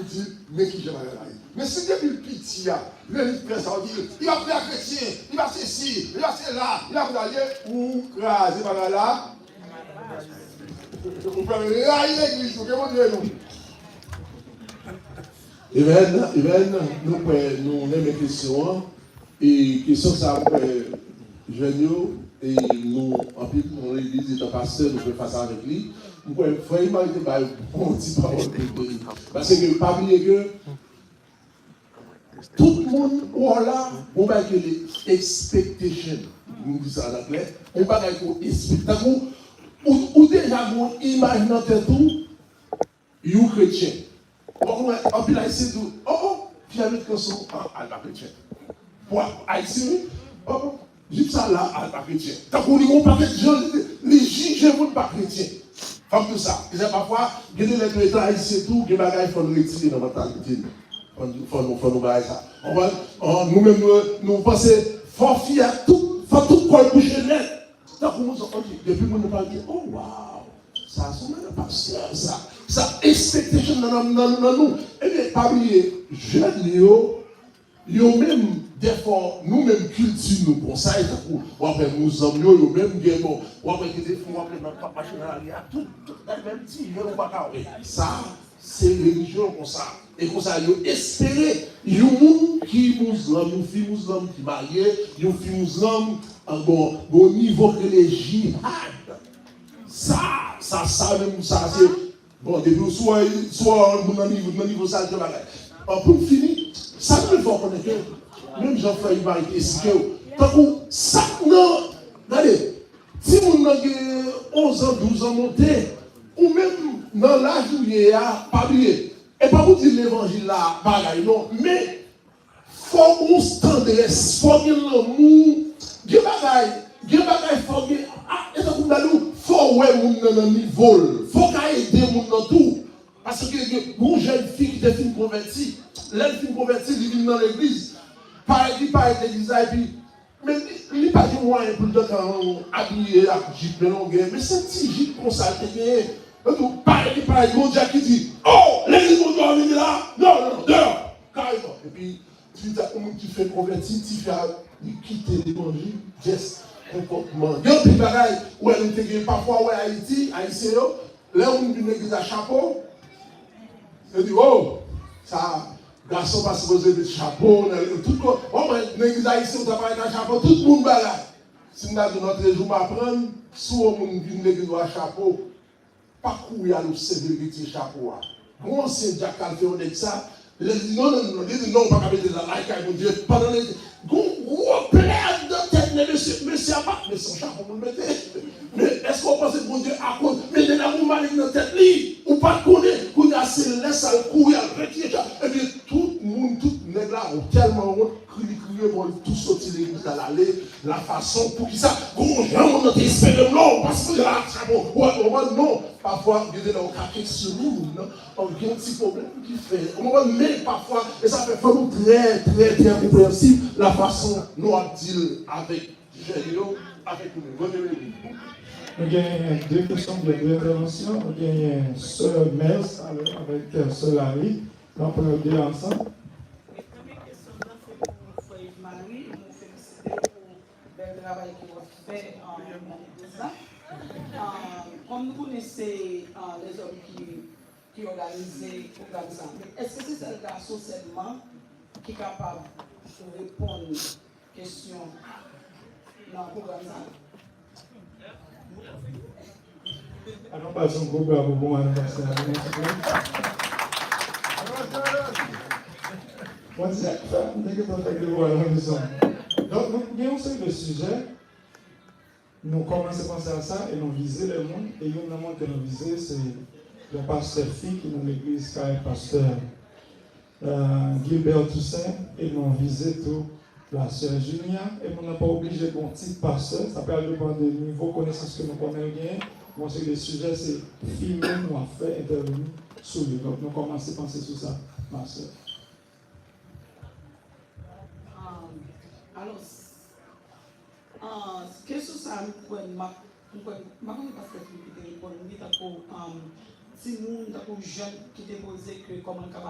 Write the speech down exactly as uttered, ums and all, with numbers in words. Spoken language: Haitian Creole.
Di, men kijan bagay la ye. Men si depi l piti a, lè li fè sa, ou di, li pa prè a kretyen, li pa sesi, li pa sela, li pa konsa l ye, ou kraze bagay la. Ou fè rayi legliz nou, ke Bondye nou. Amen, amen. Nou kwè, nou renmen kesyon an. E kesyon sa a, m kwè, jèn yo, e nou, anpil nan legliz, etan pastè, nou fè fas avèk li. M kwè, frè Imari te bay bon ti pawòl pou li. Paske pa bliye ke tout moun ou wè la, gon bagay ki rele expectation. Nou di sa an anglè, gon bagay ke w espere. Tankou, ou, ou deja gon imaj nan tèt ou, yon kretyen. Ou konprann, anpil Ayisyen di w, oh, oh, fi a met kanson, ah, al pa kretyen. Pou Ayisyen, wi, oh, oh, jip sa la, al pa kretyen. Tankou li gon pakèt jan, li, li jije moun pa kretyen. Fò m di w sa. E sa pafwa, gen de lè tou, etan Ayisyen tou, gen bagay fò n retire nan mantalite nou. Fò n, fò nou, fò nou bay sa. Konprann? Ah, nou menm, nou, nou panse, fò fi a tout, fò tout kò l bouche nèt. Tankou moun sa, ok, depi moun nan pa di, oh, wow, sa se yon pastè, sa, sa expectation nan, nan, nan, nan nou. Ebyen, pa bliye, jèn yo, yo menm, dèfwa, nou menm kilti nou konsa, e tankou, w ap wè mouzanm yo, yo menm gen, bon, w ap wè gen de fi, w ap wè nan k ap mache nan lari a, tout, tout, menm ti jèn ou pa ka wè. Sa, se relijyon konsa. E konsa, yo espere yon moun ki mouzanm, yon fi mouzanm ki marye, yon fi mouzanm, an bon, bon nivo ke le jihad. Sa, sa, sa menm, sa se, bon, depi w sou, sou moun nan nivo, nan nivo sa, se bagay. An, pou m fini, sa nou fè w konnen ke, menm jan frè Iba te esplike w, tankou sa k nan, gade, timoun nan gen onz an, douz an monte, ou menm nan laj ou ye a, pa bliye. E pa pou di levanjil la bagay non, men fò w gon tandrès, fò w gen lanmou, gen bagay, gen bagay fò w gen, a, e tankou m ta di w, fò w wè moun nan nan nivo l, fò w ka ede moun nan tou. Paske gen, gen yon jèn fi ki te fin konvèti, lè l fin konvèti, li vin nan legliz, parèt, li parèt legliz la, epi Men li, li pa gen mwayen pou l te ka abiye ak jip men longè, men se ti jip konsa l te genyen. Epi, parèt, li parèt, gon djak ki di, oh, legliz Bondye a vini la? Non, non, non, deyò, kareman. Epi, ti fi a, yon moun ki fenk konvèti, ti fi a, li kite levanjil, jès, konpòtman. Gen anpil bagay, ou wè, nou te gen, pafwa, ou wè, Ayiti, Ayisyen yo, lè yon moun vin legliz a chapo, yo di, oh, sa, gason pa sipoze met chapo nan legliz. Tout kon, oh, mwen, legliz ayisyen, ou ta parèt a chapo, tout moun bagay. Si m ta di w, lòtrejou, m aprann, si w wè yon moun vin legliz ou a chapo, pa kouri al obsève l retire chapo a. Gon ansyen djak k al fè yon nèg sa, lè l di, non, non, non, non, li di, non, ou pa ka mete l la, la e kay Bondye, pandan l rete, gon gwo plèd nan tèt, men mesye, mesye a pa, men se yon chapo pou l mete. Men èske w panse Bondye akoz, men nèg la gon maleng nan tèt li, ou pa t konnen, kounye a se lè sa l kouri al retire chapo, ebyen tout moun, tout nèg la, ou tèlman wont, kri li kriye, bon, li tou soti legliz la, l ale, lafason, poukisa, gon jan moun nan te espere m, non, ou pa sipoze la, chapo, ou wè, ou wè, non, pafwa, gen de lè ou ka keksyone moun nan, ou gen yon ti pwoblèm ki fè, ou konprann, men pafwa, e sa fè fò nou trè, trè, trè konpreyansib lafason nou ap deal avèk jèn yo, avèk nou menm. Bondye beni nou. Nou genyen de kesyon, de, de entèvansyon. Nou genyen sè Mèls talè avèk, euh, sè Larry. N ap pran yo de ansanm. Premye kesyon nan se pou frè Yves Marie, nou felisite w pou bèl travay ke w ap fè, euh, nan legliz la. Euh, kòm nou konnen se, euh, lèzòm ki, ki òganize pwogram sa, men èske se sèl gason sèlman ki kapab reponn kesyon nan pwogram sa? Anon pase yon gwo bravo pou madanm pastè a, non, souple. Mwen di, sa, m te gentan fè gwo bravo nan mezon. Donk, nou gen yon seri de sijè, nou kòmanse panse a sa, e nou vize lè moun, e youn nan moun ke nou vize, se yon pastè fi ki nan legliz kay pastè euh, Gilbert Toussaint, e nou vize tou la sè Junia, e moun nan pa oblije gen yon tit pastè, sa pral depann de nivo konesans ke nou konnen l genyen, men yon seri de sijè se fi menm nou ap fè entèveni sou li. Donk, nou kòmanse panse sou sa, ma sè. Um, alò, Ah, kesyon sa a, m kwè m ap, m kwè, m pa konnen pastè Philippe te reponn li, tankou, um, timoun, tankou jèn ki te poze ke kòman l kapab